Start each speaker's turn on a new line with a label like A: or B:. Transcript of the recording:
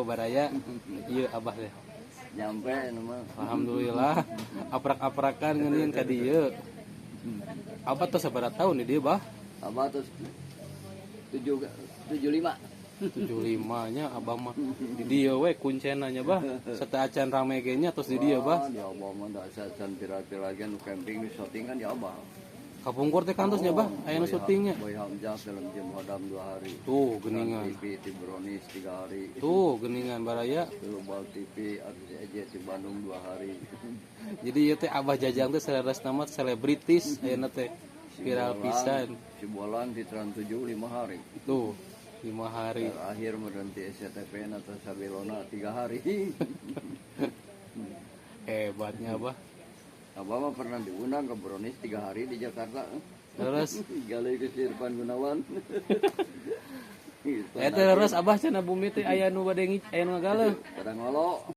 A: Tuh, baraya, ieu Abah teh.
B: Nyampe nama.
A: Alhamdulillah, aprak-aprakan ngeunin ka dieu. Abah tuh sabaraha tahun di dieu, Bah?
B: Abah terus tujuh tujuh lima.
A: 75 nya Abah mah. Di dieu we kuncena nya, Bah. Sateuacan rame ge nya tos di dieu, Bah.
B: Wah, di Abah mah da can viral-viral ge nu camping di syuting kan di Abah.
A: Kapungkur teh kantos nya, Bah, aya nu
B: Boy
A: syutingnya.
B: Boy Hamzah film Jim Hodam 2 hari.
A: Tuh, geningan.
B: TV di Brownies 3 hari.
A: Tuh, geningan, baraya.
B: Global TV artis EJ di Bandung 2 hari.
A: Jadi ieu teh Abah Jajang teh saleresna mah selebritis ayeuna teh, viral pisan.
B: Si Bolang di Trans 7 5 hari.
A: Tuh, 5 hari.
B: Terakhir berhenti SCTV atau Sabilona 3 hari.
A: Hebatnya, Abah.
B: Abah mah pernah diundang ke Brownies 3 hari di Jakarta.
A: Terus
B: Gali ke Irfan Gunawan.
A: Eta terus Abah cenah bumi teh aya nu bade aya nu ngagaleuh.
B: Kadang ngolo.